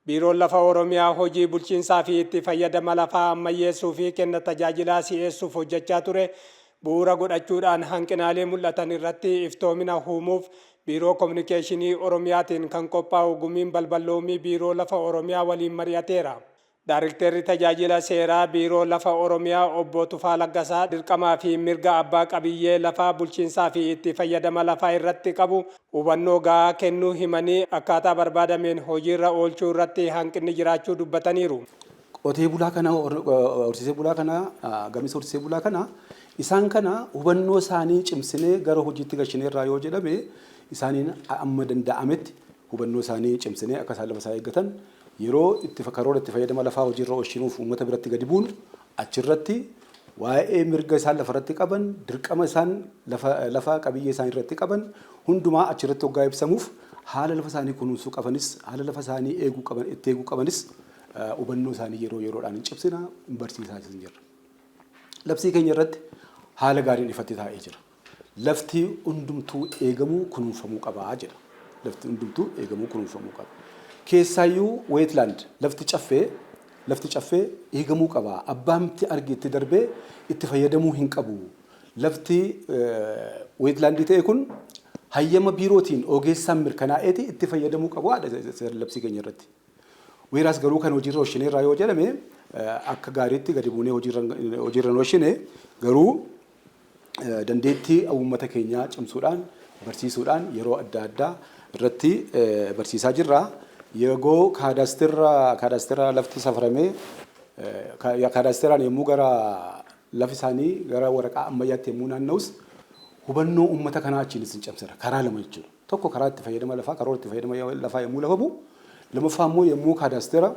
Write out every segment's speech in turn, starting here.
Biiroon Lafa Oromiyaa hojii bulchiinsaa fi itti fayyadama lafaa ammayyeessuu fi kenna tajaajilaa si'eessuuf hojjechaa ture bu'uura godhachuudhaan hanqinaalee mul'atan irratti iftoomina huumuuf Biiroo Kominikeeshinii Oromiyaatiin kan qophaa'u Gumiin Balballoomii Biiroo Lafa Oromiyaa waliin mari'ateera. Daarikteerri Tajaajila Seeraa Biiroo Lafa Oromiyaa Obbo Tufaa Laggasaa dirqamaa fi mirga abbaa qabiyyee lafaa bulchiinsaa fi itti fayyadama lafaa irratti qabu hubannoo ga'aa kennuu himanii, akkaataa barbaadameen hojiirra oolchuu irratti hanqinni jiraachuu dubbataniiru. Qotee bulaa kana, horsiisee bulaa kana, gamisa horsiisee bulaa kana, isaan kana hubannoo isaanii cimsinee gara hojiitti galchineerraa yoo jedhame, isaaniin amma danda'ametti hubannoo isaanii cimsinee akka isaan lafa isaa eeggatan, yeroo itti karoora itti fayyadama lafaa hojiirra oolchinuuf uummata biratti gadi buunu, achirratti waa'ee mirga isaan lafarratti qaban, dirqama isaan lafa qabiyyee isaanii irratti qaban hundumaa achirratti hoggaa ibsamuuf, haala lafa isaanii kunuunsuu qabanis, haala lafa isaanii eeguu qaban itti eeguu qabanis hubannoo isaanii yeroo yeroodhaan hin cimsina, hin barsiisaa jirra. Labsii keenya irratti haala gaariin ifatti taa'ee jira. Lafti hundumtuu eegamuu, kunuunfamuu qaba jedha. Lafti hundumtuu eegamuu, kunuunfamuu qaba. Keessaayyuu wetland, lafti caffee eegamuu qaba. Abbaamti arge itti darbee itti fayyadamuu hin qabu. Lafti wetlandii ta'e kun hayyama biirootiin ogeessaan mirkanaa'eeti itti fayyadamuu qabu labsii keenya irratti. Whereas garuu kan hojiirra oolchineerraa yoo jedhame, akka gaariitti gadi buunee hojiirra hin oolchine. Garuu dandeettii uummata keenyaa cimsuudhaan, barsiisuudhaan yeroo adda addaa irratti barsiisaa jirra. Yeroo kaadaastira lafti safaramee kaadaasteraan yommuu gara lafi isaanii gara waraqaa ammayyaatti yommuu naanna'us, hubannoo uummata kanaa achiinis hin cimsira. Karaa lama jechuudha. Tokko karaa itti fayyadama lafaa, karoora itti fayyadama lafaa yommuu lafa bu'u, lammaffaa immoo yommuu kaadaastera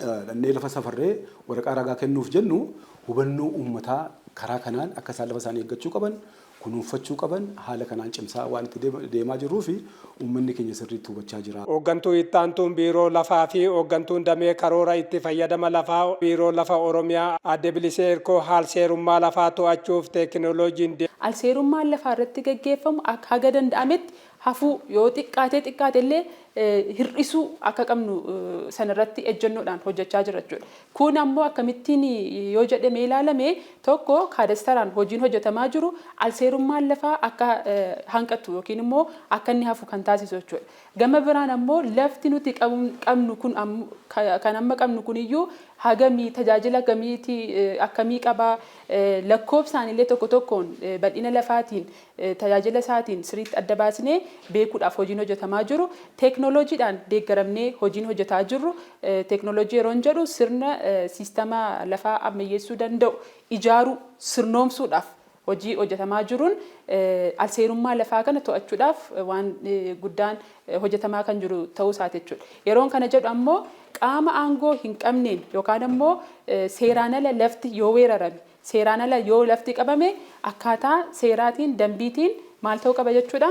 dhannee lafa safarree waraqaa ragaa kennuuf jennu, hubannoo uummataa karaa kanaan akka isaan lafa isaanii eeggachuu qaban, kunuunfachuu qaban haala kanaan cimsaa waan itti deemaa jirruu fi uummanni keenya sirriitti hubachaa jira. Hooggantuu ittaantuun Biiroo Lafaa fi hooggantuun damee karoora itti fayyadama lafaa Biiroo Lafa Oromiyaa Aadde Bilisee Hirkoo haal seerummaa lafaa to'achuuf teekinooloojiin Alseerummaan lafaa irratti gaggeeffamu akka haga danda'ametti hafuu, yoo xiqqaatee xiqqaate illee hir'isuu akka qabnu sanarratti ejjennoodhaan hojjechaa jira jechuudha. Kun ammoo akkamittiin yoo jedhamee ilaalame, tokko kaadastaraan hojiin hojjetamaa jiru alseerummaan lafaa akka hanqatu yookiin immoo akka inni hafu kan taasisu jechuudha. Gama biraan ammoo lafti nuti qabnu kun, kan amma qabnu kun iyyuu hagamii, tajaajila gamiitii akkamii qabaa, lakkoofsaan illee tokko tokkoon bal'ina lafaatiin, tajaajila isaatiin sirriitti adda baasnee beekuudhaaf hojiin hojjetamaa jiru, teeknooloojiidhaan deeggaramnee hojiin hojjetaa jirru, teeknooloojii yeroon jedhu sirna siistama lafaa ammayyeessuu danda'u ijaaruu, sirnoomsuudhaaf hojii hojjetamaa jiruun alseerummaa lafaa kana to'achuudhaaf waan guddaan hojjetamaa kan jiru ta'uu isaati jechuudha. Yeroon kana jedhu ammoo qaama aangoo hin qabneen yookaan ammoo seeraan ala lafti yoo weerarame, seeraan ala yoo lafti qabame, akkaataa seeraatiin, dambiitiin maal ta'uu qaba jechuudha?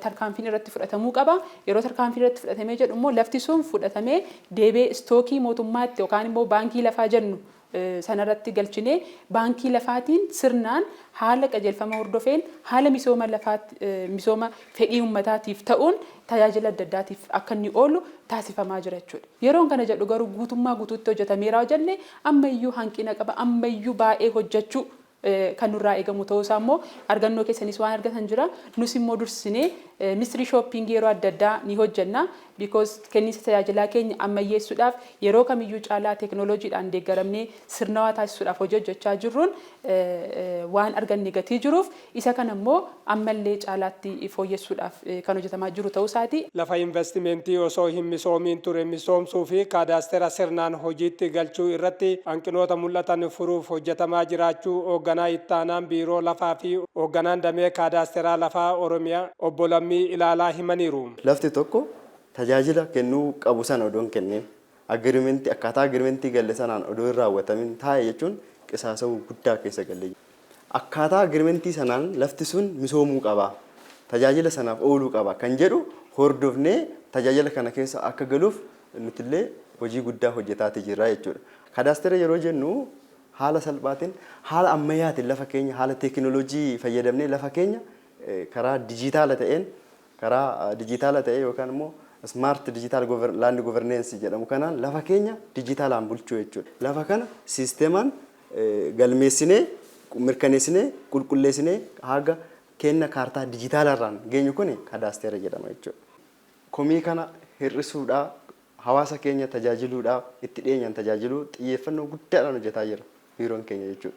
Tarkaanfiin irratti fudhatamuu qaba. Yeroo tarkaanfiin irratti fudhatamee jedhu immoo lafti sun fudhatamee deebi'ee istookii mootummaatti yookaan immoo baankii lafaa jennu sanarratti galchinee, baankii lafaatiin sirnaan haala qajeelfama hordofeen, haala misooma lafaatti, misooma fedhii uummataatiif ta'uun tajaajila adda addaatiif akka inni oolu taasifamaa jira jechuudha. Yeroon kana jedhu garuu guutummaa guutuutti hojjetameera jenne, ammayyuu hanqina qaba, ammayyuu baay'ee hojjechuu kan nurraa eegamu ta'uu isaa immoo argannoo keessanis waan argatan jira. Nus immoo dursinee mystery shopping yeroo adda addaa ni hojjenna. Because kenniinsa tajaajilaa keenya ammayyeessuudhaaf yeroo kamiyyuu caalaa teeknooloojiidhaan deeggaramnee sirnawaa taasisuudhaaf hojii hojjechaa jirruun waan arganne gatii jiruuf, isa kana immoo ammallee caalaatti fooyyessuudhaaf kan hojjetamaa jiru ta'uu isaati. Lafa investimentii osoo hin misoomiin ture misoomsuu fi kaadaastera sirnaan hojiitti galchuu irratti hanqinoota mul'atan furuuf hojjetamaa jiraachuu hoogganaa ittaanaan Biiroo Lafaa fi hoogganaan damee kaadaasteraa lafaa Oromiyaa Obbo Lammii Ilaalaa himaniiru. Lafti tokko tajaajila kennuu qabu sana odoo hin kennin, agreementii akkaataa agreementii galle sanaan odoo hin raawwatamin taa'e jechuun qisaasa'uu guddaa keessa galle. Akkaataa agreementii sanaan lafti sun misoomuu qaba, tajaajila sanaaf ooluu qaba kan jedhu hordofnee tajaajila kana keessa akka galuuf nutillee hojii guddaa hojjetaati jirra jechuudha. Kadaastera yeroo jennu haala salphaatiin, haala ammayyaatiin lafa keenya haala teekinooloojii fayyadamnee lafa keenya karaa dijiitaala ta'een, karaa dijiitaala ta'e yookaan immoo Smart Digital Land Governance jedhamu kanaan lafa keenya dijitaalaan bulchuu jechuudha. Lafa kana siisteemaan galmeessinee, mirkaneessinee, qulqulleessinee haga kenna kaartaa dijitaalaarraan geenyu kun kadaasteera jedhama jechuudha. Komii kana hir'isuudhaa, hawaasa keenya tajaajiluudhaa, itti dhiyeenyaan tajaajiluu xiyyeeffannoo guddaadhaan hojjetaa jira biiroon keenya jechuudha.